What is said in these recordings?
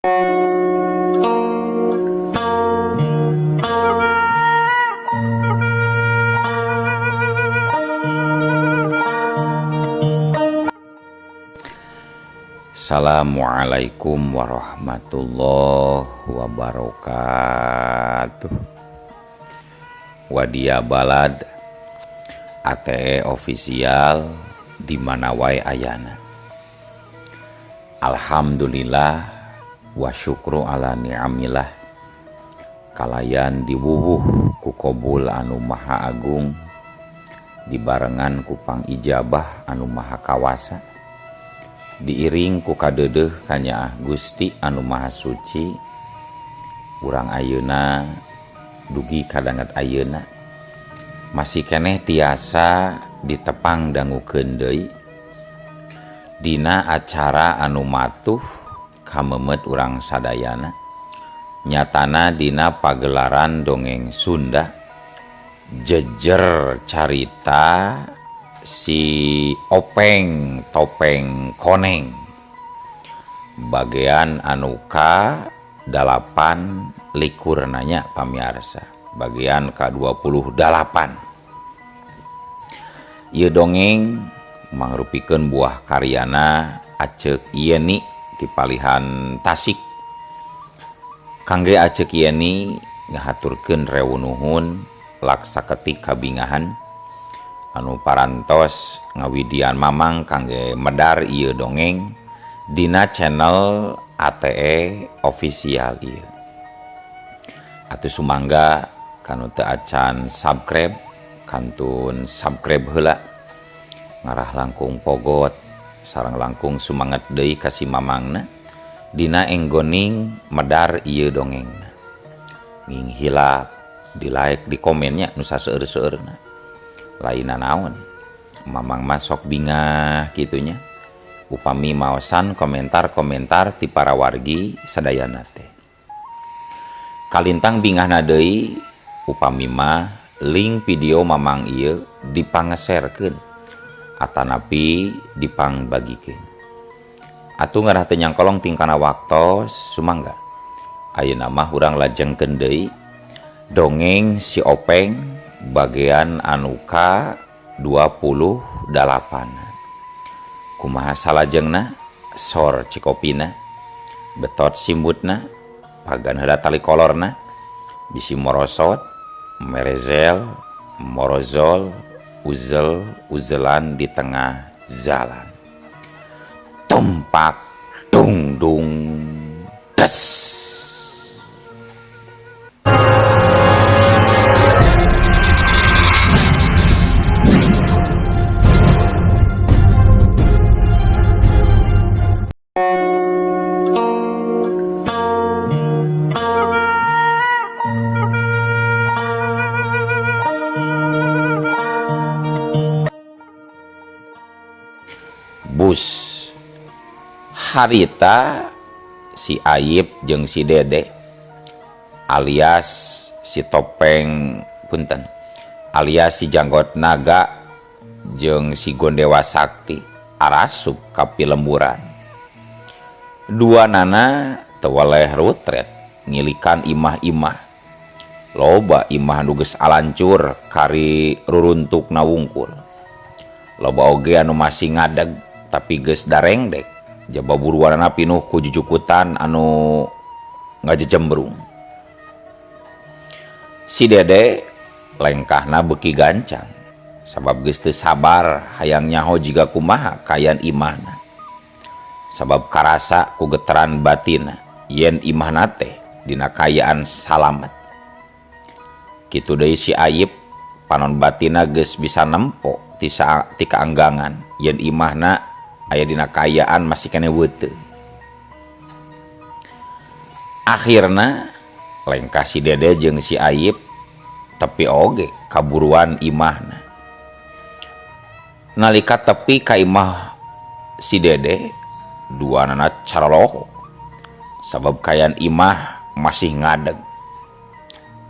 Assalamualaikum warahmatullahi wabarakatuh. Wadia Balad ATE official di mana wae ayana. Alhamdulillah wa syukru ala ni'amillah. Kalayan diwuwuh ku kobul anu maha agung, dibarengan ku pangijabah anu maha kawasa, diiring ku kadeudeuh kanyaah Gusti anu maha suci. Urang ayeuna dugi kadanget ayeuna masih keneh tiasa ditepang dangukeun deui dina acara anu matuh kamemet urang sadayana, nyatana dina pagelaran dongeng Sunda jejer carita si Openg Topeng Koneng bagian anu ka 8 likur nanya pamiarsa, bagian ka 28. Ieu dongeng mangrupikeun buah karyana Aceuk Yeni ti palihan Tasik. Kangge Aceuk Yeni ngahaturkeun rewu nuhun laksa ketik kabingahan anu parantos ngawidian mamang kangge medar ieu dongeng dina channel ATE official ieu. Atuh sumangga kanu teu acan subscribe kantun subscribe heula, ngarah langkung pogot sareng langkung sumanget deui ka si mamangna dina enggoning medar ieu dongengna. Nging hilap di like di komennya nu saseueur-seueurna. Lainna naon mamang masok bingah kitunya upami maosan komentar-komentar ti para wargi sadayana teh. Kalintang bingahna deui upami mah link video mamang ieu dipangeserkeun atanapi dipangbagikeun. Atuh ngarah teu nyangkolong tingkana waktos sumangga. Ayeuna mah urang lajengkeun deui dongeng si Openg bagian anu ka 28. Kumaha salajengna sor cikopina betot simbutna pagan heula tali kolorna bisi morosot merezel morozol uzel uzelan di tengah jalan. Tumpak dung dung des. Bus harita si Ayib jeung si Dede alias si Topeng punten alias si Janggot Naga jeung si Gondewa Sakti arasup ka pilemburan. Dua nana teu weleh rutret ngilikan imah-imah. Loba imah nu geus alancur kari ruruntukna wungkul. Loba oge anu masih ngadeg tapi geus darengdek jaba buruanana pinuh ku jujukutan anu ngajejembrung. Si Dede lengkahna beuki gancang sabab geus teu sabar hayang nyaho jiga kumaha kayan imahna. Sabab karasa ku geteran batina yen imahna teh dina kayaan salamet. Kitu deui si Ayib panon batina geus bisa nempo ti kaanggangan yen imahna aya dina kaayaan masih keneh weuteuh. Akhirna lengkah si Dede jeung si Ayib tepi oge kaburuan imahna. Nalika tepi ka imah si Dede duanana caroloho sabab kaayaan imah masih ngadeg.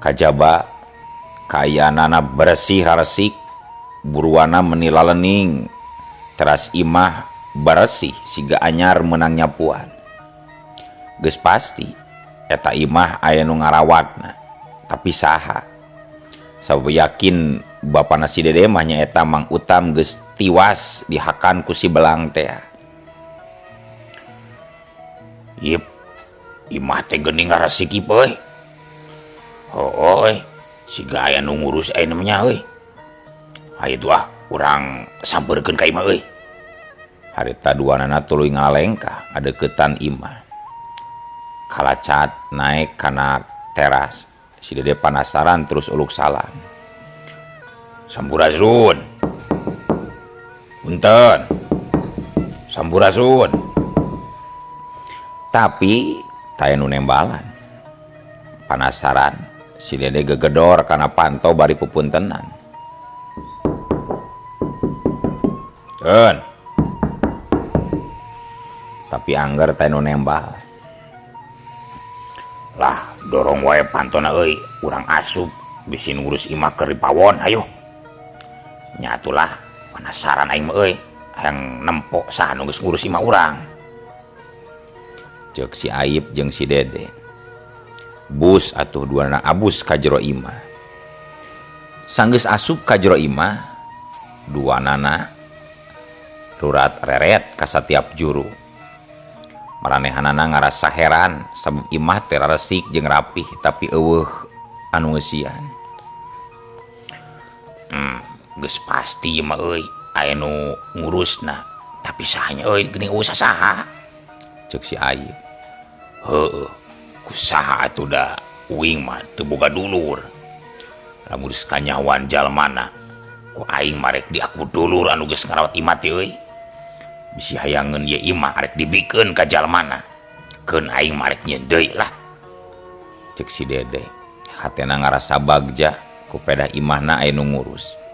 Kajaba kaayaanana bersih raresik, buruana meni lalening, teras imah bersih siga anyar menang nyapuan. Geus pasti eta imah aya nu ngarawatna, tapi saha? Sabab yakin bapana si Dede mah nyaeta Mang Utam geus tiwas dihakan ku si belang teh. Yep, imah teh geuning ngaresik euy. Hooh euy, siga aya nu ngurus ayeuna mah nya euy. Hayu tuh ah, urang sampeurkeun ka imah euy. Harita duanana tuluy ngalengkah ngadeuketan imah. Kalacat naek kana teras. Si Dede panasaran terus uluk salam. Sampurasun. Punten. Sampurasun. Tapi taya nu nembalan. Panasaran si Dede gegedor kana panto bari pupuntenan. Ten. Tapi angger teh nu nembal. Lah, dorong wae pantona euy, urang asup bisi ngurus imah keur dipawon hayu. Nya atulah panasaran aing mah euy, hayang nempo saha nu geus ngurus imah urang. Ceuk si Aip jeung si Dede. Bus atuh duana abus ka jero imah. Sanggeus asup ka jero imah, duanana rurat reret ka satiap juru. Maranehanana ngarasa heran sabab imah teh raresik jeung rapih tapi eueuh anu ngeusian. Geus pasti ieu mah euy, aya nu ngurusna, tapi saha nya euy geuning eueuh sasaha. Ceuk si Aip. Heueuh, ku saha atuh da uing mah teu boga dulur. Lamun geus kanyahoan jalmana, ku aing mah rek diaku dulur anu geus ngarawat imah teh euy. Bisi hayangeun ieu imah arek dibikeun ka jalmana. Keun aing mah arek nyieun deui lah. Ceuk si Dede, hatena ngarasa bagja ku pedah imahna aya nu ngurus.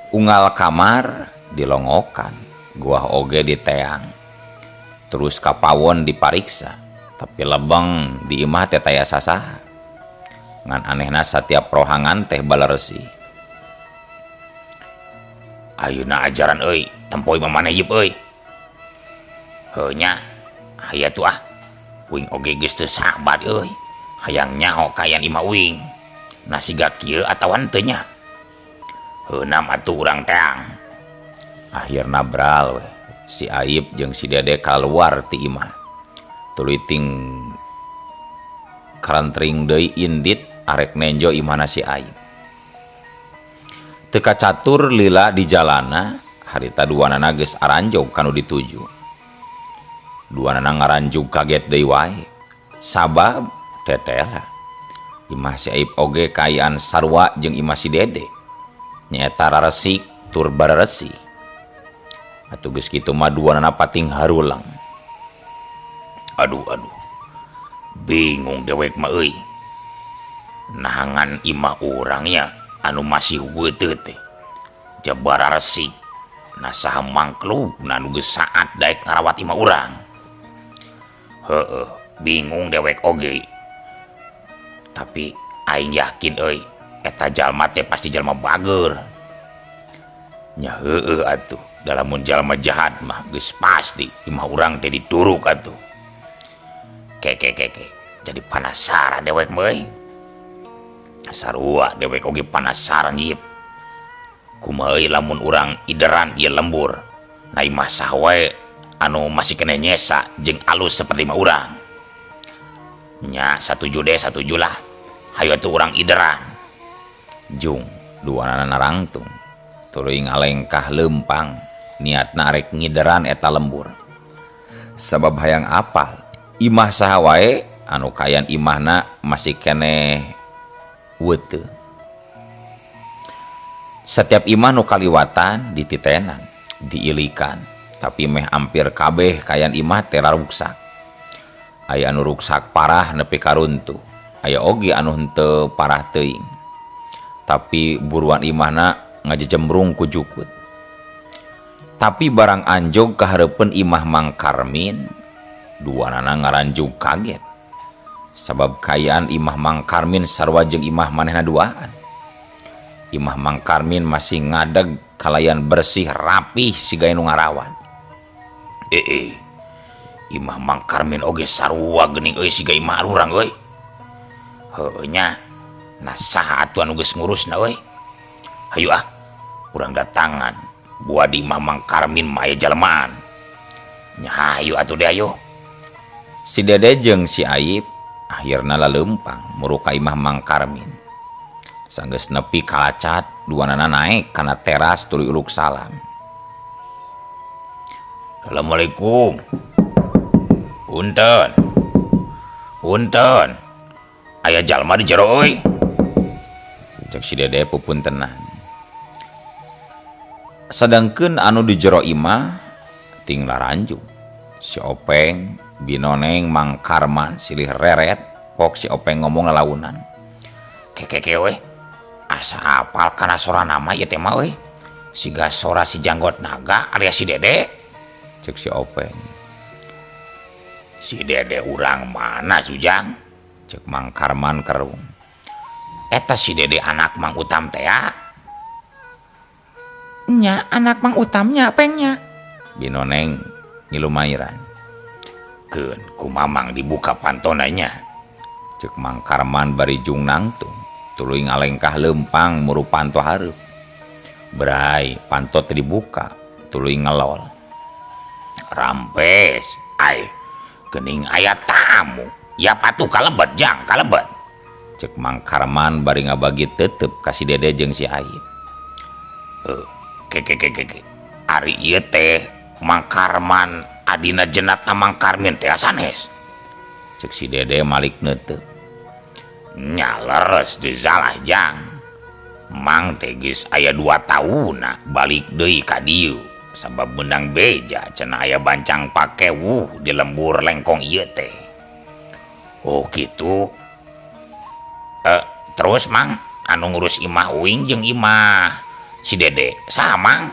Unggal kamar dilongokan, guah oge diteang. Terus ka pawon dipariksa, tapi lebeng di imah teh taya sasaha. Ngan anehna satiap rohangan teh baleresih. Ayeuna ajaran euy, tempo imah maneh yeup euy. Heuh nya, aya tuh ah. Uing oge geus teu sabar euy. Hayang nyaho kaayaan imah uing. Nah siga kieu atawa henteu nya. Heuh nam atuh urang teang. Akhirna bral weh, si Aip jeung si Dede kaluar ti imah. Tuluy ting karantring deui indit arek nenjo imahna si Aip. Teu kacatur lila di jalana, harita duanana geus aranjog kanu dituju. Duanana ngaranjug kaget deui wae. Sabab tetela imah si Aip oge kaayaan sarua jeung imah si Dede. Nyaeta raresik tur bararesi. Atuh geus kitu mah duanana pating harulang. Aduh aduh. Bingung dewek mah euy. Nahangan imah urangnya anu masih weuteuh teh. Jabara resik. Nah saha mangkluk na nu geus saat daek ngarawat imah urang. Heueuh, bingung dewek oge. Tapi aing yakin euy, eta jalma teh pasti jalma bager. Nya heueuh atuh, da lamun jalma jahat mah geus pasti imah urang teh dituruk atuh. Keke keke, jadi penasaran dewek mah euy. Sarua dewek oge penasaran ieu. Kumaha euy lamun urang ideran ieu lembur. Na imah saha wae anu masih keneh nyesa jeung alus seperti imah urang. Nya satuju deh, satuju lah. Hayu atuh urang ideran. Jung duanana narangtung. Tuluy ngalengkah leumpang niatna arek ngideran eta lembur. Sabab hayang apal imah saha wae anu kaayaan imahna masih keneh weuteuh. Setiap imah nu kaliwatan dititenan, diilikan, tapi meh ampir kabeh kaayaan imah teh raruksak. Aya anu ruksak parah nepi ka runtuh, aya oge anu henteu parah teuing. Tapi buruan imahna ngajejembrung ku jukut. Tapi barang anjog ka hareupeun imah Mang Karmin, duanana ngaranjug kaget. Sabab kaayaan imah Mang Karmin sarua jeung imah manehna duaan. Imah Mang Karmin masih ngadeg kalayan bersih rapih siga nu ngarawat. Imah Mang Karmin oge sarua geuning euy siga imah urang euy. Heueuh nya. Nah saha atuh anu geus ngurusna euy. Hayu ah, urang datangan. Buah di imah Mang Karmin mah aya jelmaan. Nya hayu atuh deh ayo. Si Dede jeung si Aib akhirna laleumpang muru ka imah Mang Karmin. Sanggeus nepi kalacat, duanana naek kana teras tuluy uluk salam. Assalamualaikum. Punten. Punten. Aya jalma di jero euy. Cek si Dede pupuntenan. Sadangkeun anu di jero imah ting laranjung. Si Openg, Binoneng, Mang Karman silih reret, pok si Openg ngomong lalaunan. Kekeke we. Asa apal kana sora nama ieu teh mah euy. Siga sora si Janggot Naga alias si Dede. Cek si Openg. Si Dede urang mana Sujang? Cek Mang Karman kerung. Eta si Dede anak Mang Utam teh ya? Nya anak Mang Utamnya pengnya. Binoneng ngilumairan. Keun ku Mamang dibuka pantona nya. Cek Mang Karman bari jung nangtung. Tuluy ngalengkah leumpang muru panto hareup. Bray panto teu dibuka, tuluy ngelol. Rampes, ai geuning aya tamu. Ya patuh kalebet jang, kalebet. Cek Mang Karman bari ngabagi tetep ka si Dede jeung si Aib. Ke ke ke ke. Ari ieu teh Mang Karman adina jenatna Mang Karmin teh sanes. Cek si Dede malik neuteup. Nya leres teu salah jang. Mang teh geus aya 2 taunna balik deui ka dieu. Sabab meunang beja cenah aya bancang pakewuh di lembur lengkong ieu teh. Oh kitu. Terus Mang anu ngurus imah uing jeung imah si Dede saha Mang?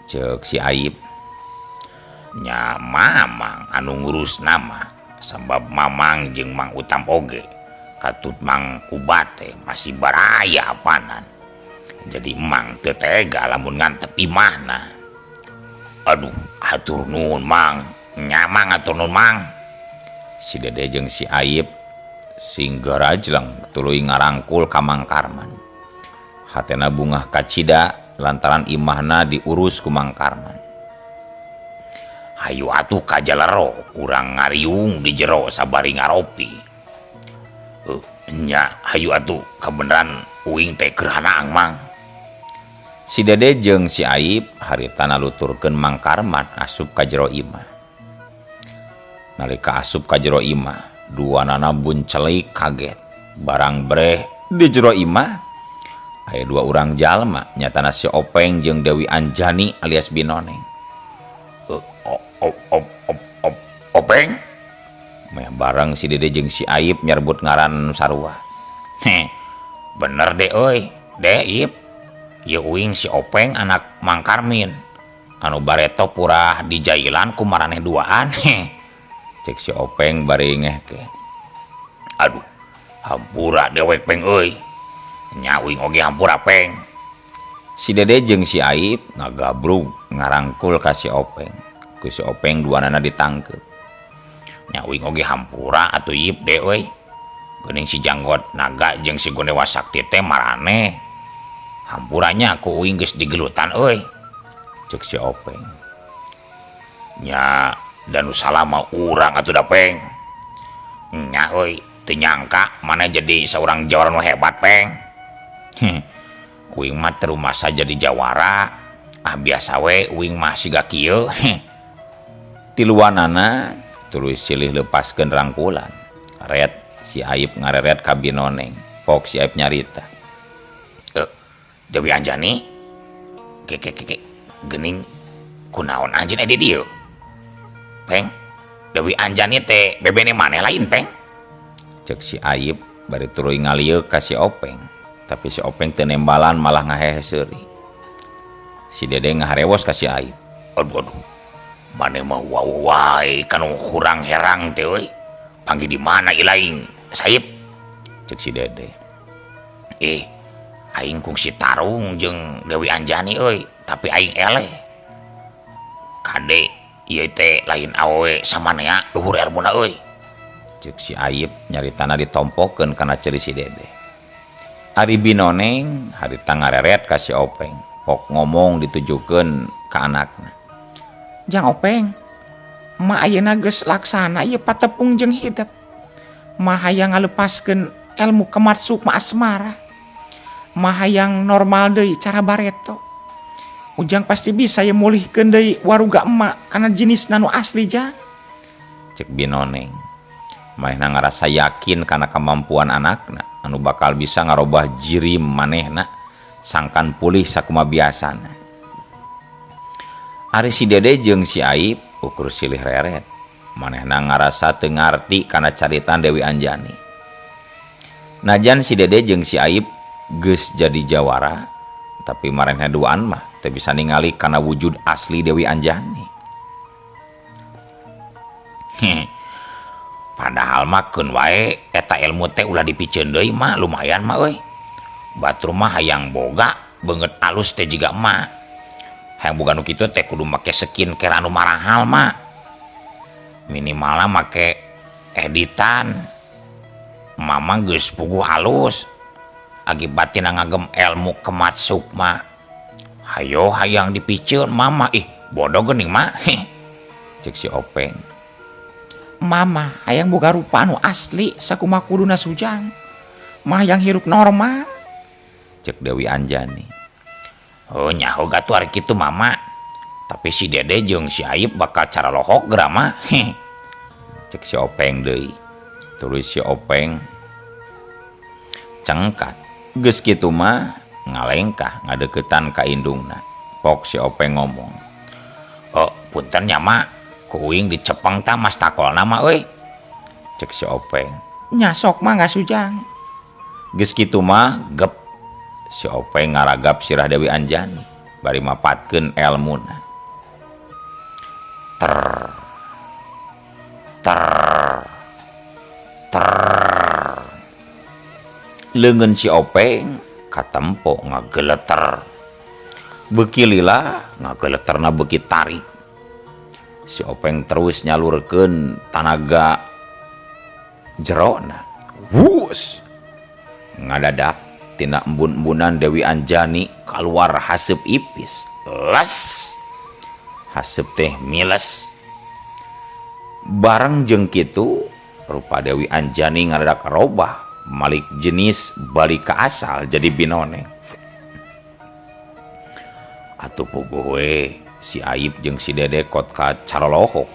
Cek si Aib. Nya Mamang anu ngurus nama sabab Mamang jeung Mang Utam oge katut Mang Ubat teh masih baraya apanan. Jadi Mang teu tega lamun ngantep imahna. Aduh, hatur nuhun Mang. Nya Mang hatur nuhun Mang. Si Dede jeung si Aib sing garajleng tuluy ngarangkul ka Mang Karman. Hatena bungah kacida lantaran imahna diurus ku Mang Karman. Hayu atuh ka jalero urang ngariung di jero sabari ngaropi. Nya hayu atuh kabeneran uing teh keur hanaang Mang. Si Dede jeung si Aib harita naluturkeun Mang Karman asup ka jero imah. Nalika asup ka jero imah, duanana buncelik kaget. Barang breh di jero imah aya 2 urang jalma nyatana si Openg jeung Dewi Anjani alias Binoneng. Openg? Meh bareng si Dede jeung si Aib nyarbut ngaran sarua. Heh, bener deh euy, De Ip. Ieu uing si Openg anak Mang Karmin. Anu bareto purah dijailan ku maraneh duaan. Heh. Cek si Openg bari ngehke. Aduh, hampura dewek Peng euy. Nya uing oge hampura Peng. Si Dede jeung si Aib ngagabrug ngarangkul ka si Openg. Ku si Openg duanana ditangkep. Nya uing oge hampura atuh Ip de euy. Geuning si Janggot Naga jeung si Gonewa Sakti teh maraneh. Hampuranya ku uing geus digelutan euy. Cek si Openg. Nya dan nu salah mah urang atuh da Peng. Nya euy, teu nyangka maneh jadi seorang jawara nu hebat Peng. Uing mah teu rumasa jadi jawara. Ah biasa we uing mah siga kieu. Tiluanana tuluy silih lepaskeun rangkulan. Ret si Aib ngareret ka Binoneng. Pok si Aib nyarita. Dewi Anjani? Ke ke ke ke. Geuning kunaon anjeun aya di dieu? Peng, Dewi Anjani teh bebene maneh lain, Peng? Cek si Aib bari tuluy ngalieuk ka si Openg. Tapi si Openg teu nembalan malah ngahehe seuri. Si Dede ngaharewos ka si Aib. Aduh, aduh. Maneh mah wawuh wae kanu hurang herang teh euy. Panggih di mana ilaing? Saib. Cek si Dede. Aing kungsi tarung jeung Dewi Anjani euy, tapi aing eleh. Kade Ieu teh lain awewe samanea luhur elmuna euy. Ceuk si Aip nyaritana ditompokeun kana ceuli si Dede. Ari Binoneng harita ngareret ka si Openg, pok ngomong ditujukeun ka anakna. Jang Openg, ma ayeuna geus laksana ieu patepung jeung hidep. Ma hayang ngalepaskeun elmu kemat sukma asmara. Ma hayang normal deui cara bareto. Ujang pasti bisa ye mulihkeun deui waruga emak kana jenisna nu asli jang. Cek Binoneng. Manehna ngarasa yakin kana kamampuan anakna anu bakal bisa ngarobah jirim manehna sangkan pulih sakumaha biasana. Ari si Dede jeung si Aip ukur silih reret. Manehna ngarasa teu ngarti kana caritan Dewi Anjani. Najan si Dede jeung si Aip geus jadi jawara, tapi maranehna duaan mah teu bisa ningali kana wujud asli Dewi Anjani. Padahal mah keun wae eta ilmu teh ulah dipiceun deui mah lumayan mah euy. Batur mah hayang boga beungeut alus teh jiga emak. Hayang boga nu kitu teh kudu make skincare anu marahal mah. Minimalna make editan. Mama geus puguh alus. Akibat tina ngagem ilmu kemat sukma. Hayo hayang dipiceun mama ih bodoh geuning mah. Ceuk si Openg. Mama hayang boga rupa anu asli sakumaha kuduna Sujang. Mah hayang hirup normal. Ceuk Dewi Anjani. Oh nyaho gatuh ari kitu mama. Tapi si Dede jeung si Aip bakal cara lohok geura mah. Ceuk si Openg deui. Tuluy si Openg cengkat. Geus kitu mah ngalengkah ngadeukeutan ka indungna. Pok si Openg ngomong. Oh punten nya mak. Kuing dicepeng tah mas takolna mah euy. Ceuk si Openg. Nya sok mah nggak Sujang. Geus kitu mah gep si Openg ngaragap sirah Dewi Anjani bari mapatkeun elmuna. Ter ter ter leungeun si Openg katempo ngageleter. Beuki lila ngageleterna beuki tarik. Si Openg terus nyalurkeun tanaga jerona. Wus ngadadak tina embun-embunan Dewi Anjani kaluar haseup ipis. Les haseup teh miles. Bareng jeung kitu rupa Dewi Anjani ngadadak robah malik jenis balik ka asal jadi Binoneng. Atuh puguh we si Aip jeung si Dede kot ka calolohok.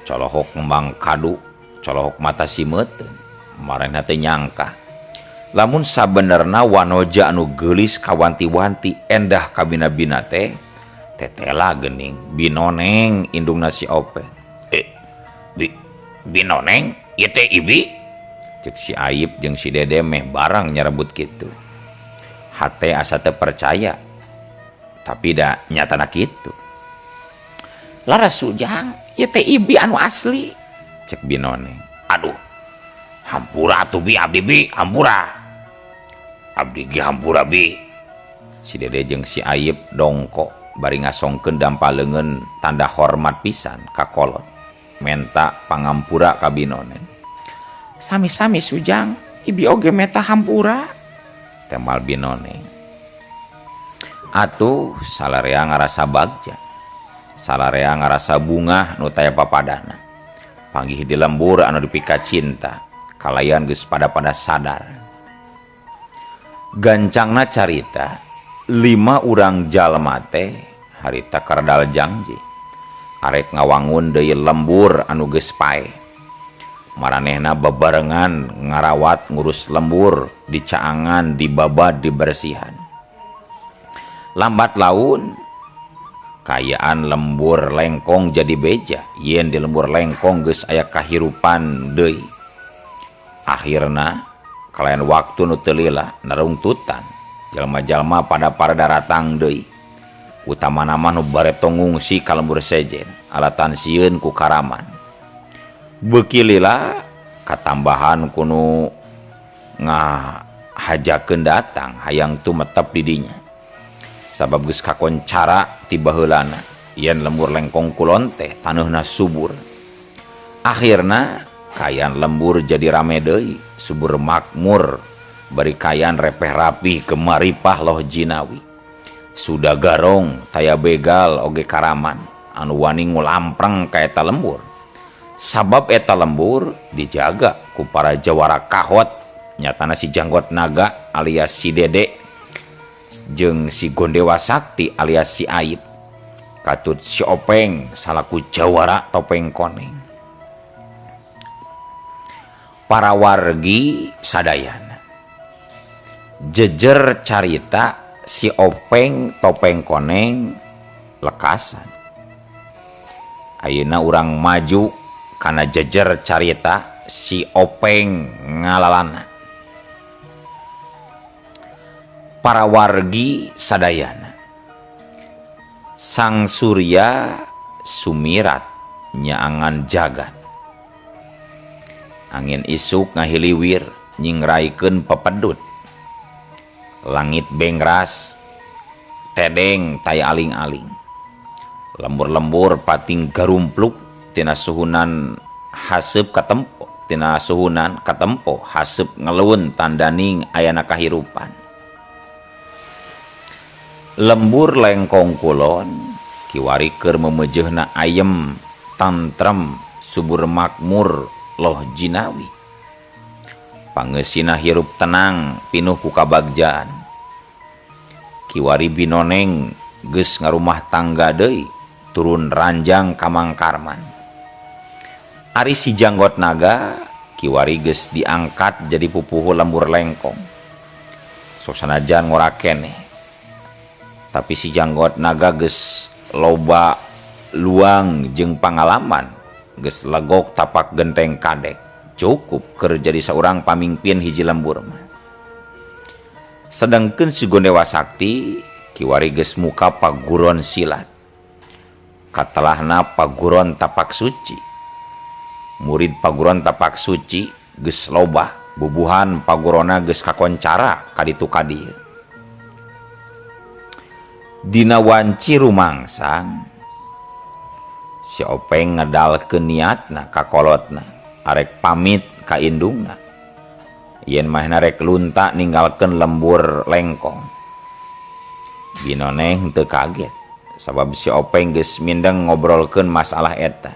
Colohok ngembang kadu, colohok mata simeuteun. Maranehna teh nyangka lamun sabenerna wanoja anu geulis kawanti-wanti endah kabina-bina teh tetela geuning Binoneng indungna si Openg. Binoneng ieu teh ibi? Ceuk si Aip jeung si Dede meh barang nyarebut kitu. Hate asa teu percaya. Tapi da nyatana kitu. Laras Sujang, ieu teh ibi anu asli. Ceuk Binoneng. Aduh, hampura atuh bi abdi bi, hampura. Abdi ge hampura bi. Si Dede jeung si Aip dongko bari ngasongkeun dampa leungeun tanda hormat pisan ka kolot. Menta pangampura ka Binoneng. Sami-sami Sujang, ibi oge meta hampura. Temal Binoneng. Atuh salarea ngarasa bagja. Salarea ngarasa bungah nu taya papadana. Panggih di lembur anu dipika cinta, kalayan geus pada-pada sadar. Gancangna carita, 5 urang jalma teh harita karedal jangji. Arek ngawangun deui lembur anu geus paeh. Maranehna bebarengan ngarawat ngurus lembur, dicaangan, dibabad, dibersihan. Lambat laun kayaan lembur lengkong jadi beja, yen di lembur lengkong geus aya kahirupan deui. Akhirna kalayan waktu nu teu lila narungtutan, jalma-jalma pada para daratang deui. Utamana mah nu bareto ngungsi ka lembur sejen, alatan sieun ku karaman. Beuki lila katambahan kunu ngahajakeun datang hayang tumetep di dinya. Sabab geus kakoncara ti baheulana Yen lembur Lengkong Kulon teh taneuhna subur. Akhirna kaayaan lembur jadi rame deui, subur makmur, bari kaayaan repeh rapih gemaripah loh jinawi. Sudah garong taya begal oge karaman anu wani ngulampreng ka eta lembur. Sabab eta lembur dijaga ku para jawara kahot, nyatana si Janggot Naga alias si Dede jeung si Gondewa Sakti alias si Aib. Katut si Openg salaku jawara topeng koneng. Para wargi sadayana, jejer carita si Openg topeng koneng lekasan. Ayeuna urang maju kana jejer carita si Openg ngalalana. Para wargi sadayana, Sang Surya sumirat nyaangan jagat. Angin isuk ngahiliwir nyingraikeun pepedut. Langit bengras tedeng taya aling-aling. Lembur-lembur pating garumpluk tina suhunan haseup katempo, tina suhunan katempo haseup ngelun tandaning ayana kahirupan. Lembur Lengkong Kulon kiwari keur memejehna ayem tantrem subur makmur loh jinawi. Pangeusina hirup tenang pinuh ku kabagjaan. Kiwari binoneng geus ngarumah tangga deui turun ranjang ka Mang Karman. Ari si Janggot Naga kiwari geus diangkat jadi pupuhu lembur Lengkong. Sok sanajan ngora keneh, tapi si Janggot Naga geus loba luang jeung pangalaman, geus legok tapak genteng kadek, cukup keur jadi saurang pamimpin hiji lembur mah. Sedangkeun si Gondewa Sakti kiwari geus muka paguron silat, katelahna paguron tapak suci. Murid paguron tapak suci geus loba, bubuhan pagurona geus kakoncara kaditu ka dieu. Dina wanci rumangsang si Openg ngedalkeun niatna ka kolotna, arek pamit ka indungna. Yen mahna rek lunta ninggalkeun lembur Lengkong. Binoneng teu kaget sabab si Openg geus mindeng ngobrolkeun masalah eta.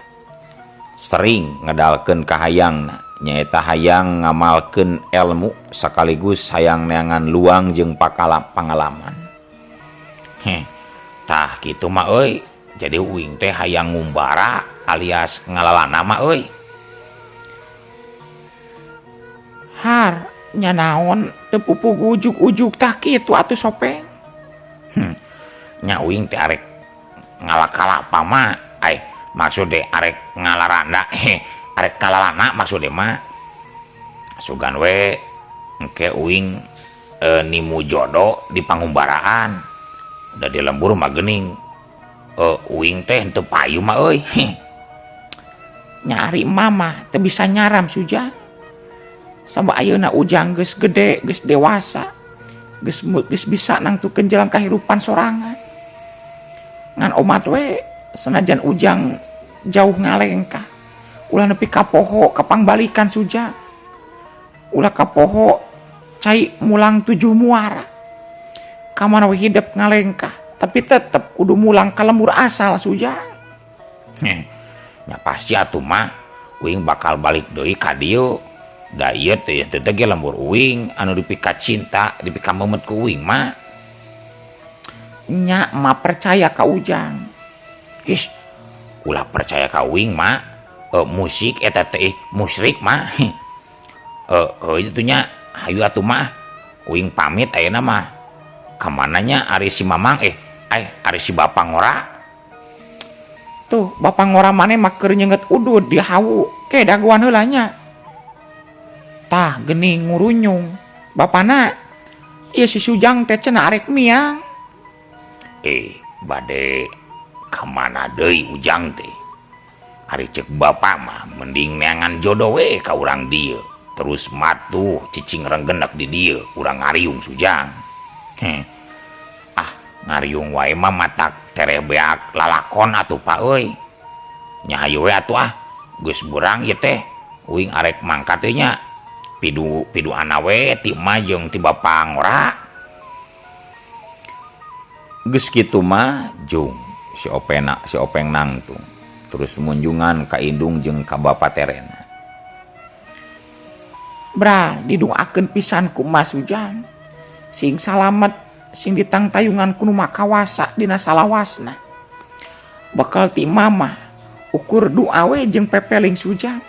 Sering ngedalkeun kahayangna, nyaeta hayang ngamalkeun elmu sekaligus hayang neangan luang jeung pangalaman. Heh, tah kitu mah euy. Jadi uing teh hayang ngumbara alias ngalalana mah euy. Har nya naon teu pupugu ujug-ujug tah kitu atuh Sopeng. Nya uing teh arek ngalakalapa mah, ai maksud teh arek ngalaranda, arek ngalalana maksud teh mah. Sugan we engke uing nimu jodoh di pangumbaraan. Da di lembur mah geuning uing teh henteu payu mah euy. Nyari mama teu bisa nyaram Suja. Sabab ayeuna Ujang geus gede, geus dewasa, geus bisa nangtukeun jalan kahirupan sorangan. Ngan omat we senajan Ujang jauh ngalengkah, ulah nepi kapoho kapangbalikan Suja. Ulah kapoho cai mulang tujuh muara. Kamana we hidep ngalengkah, tapi tetep kudu mulang ka lembur asal Suja. Heh, nya pasti atuh mah uing bakal balik deui ka dieu. Da ieu teh teu ge lembur uing anu dipika cinta, dipika memet ku uing mah. Nya mah percaya ka Ujang. Ih, ulah percaya ka uing mah. Musik eta teh musyrik mah. Itu nya hayu atuh mah. Uing pamit ayeuna mah. Kamananya ari si Mamang ari si Bapak ngora. Tuh, Bapak ngora maneh mah keur nyeungeut udud di hawu. Ke dagoan heula nya. Tah geuning ngurunyung. Bapana ieu si Sujang teh cenah arek miang. Bade ka mana deui Ujang teh? Ari ceuk bapa mah mending neangan jodoh we ka urang dieu. Terus matuh cicing renggenek di dieu urang ngariung Sujang. Heh. Ah, ngariung wae mah matak Tereh beak lalakon atuh Pak euy. Nya hayu we atuh ah, geus beurang ieu teh. Uing arek mangkat teh nya. Pidu piduana we ti emak jeung ti bapa ngora. Geus kitu mah jung si opena si openg nangtung. Terus munjungan ka indung jeung ka bapa terena. Bra didoakeun pisan ku Mas Ujang. Sing salamet sing ditangtayungan ku nu makawasa dina salawasna. Bekal ti mama ukur doa we jeung pepeling Sujang.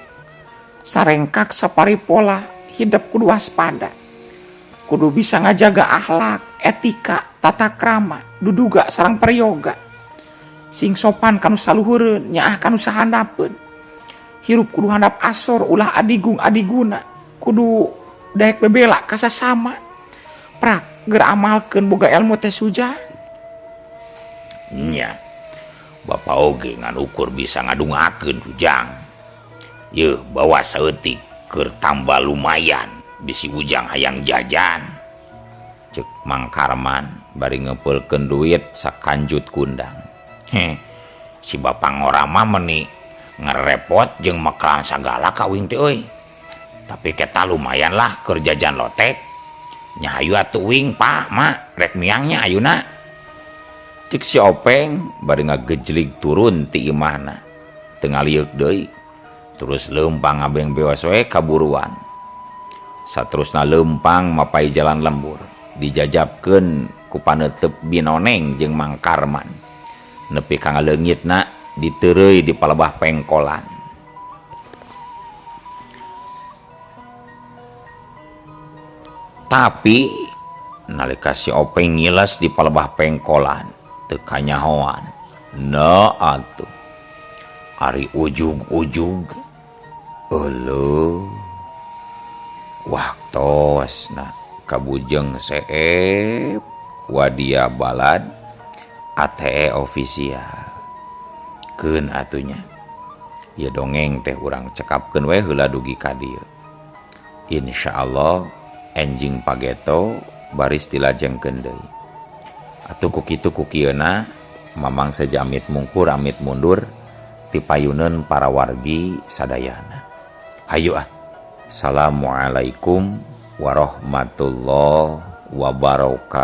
Sarengkak sapari pola hidup kudu waspada. Kudu bisa ngajaga akhlak, etika, tata krama, duduga sareng prayoga. Sing sopan kanu saluhureun, nyaah kanu sahandapeun. Hirup kudu handap asor ulah adigung adiguna, kudu daek bebela ka sasama. Prak geura amalkeun boga ilmu teh Sujang. Nya. Bapa oge ngan ukur bisa ngadungakeun Ujang. Yeuh bawa saeutik keur tambah lumayan bisi Ujang hayang jajan. Cek Mang Karman bari ngepeulkeun duit sakanjut kundang. Heh, si bapa ngora mah meuni ngerepot jeung mekalan sagala ka uing teh euy. Tapi kita lumayan lah keur jajan lotek. Nya hayu atuh uing Pak, Mak, rek miangnya ayeuna. Cek si Openg bari ngagejlig turun ti imahna. Teu ngalieuk deui. Terus leumpang ngabeng beos we kaburuan. Saterusna leumpang mapai jalan lembur, dijajabkeun ku paneuteup Binoneng jeung Mang Karman. Nepi ka ngaleungitna diteureuy di palebah pengkolan. Tapi nalika si Openg ngiles di palebah pengkolan teu kanyahoan. Na atuh. Ari ujug-ujug euleuh. Waktosna kabujeng seep wadia balad ATE official. Keun atunya. Ieu dongeng teh urang cekapkeun we heula dugi ka dieu. Insyaallah enjing pageto baris dilajengkeun deui. Atuh ku kitu ku kieuna Mamang saja amit mungkur amit mundur tipayuneun para wargi sadayana. Hayu ah. Assalamualaikum warahmatullahi wabarakatuh.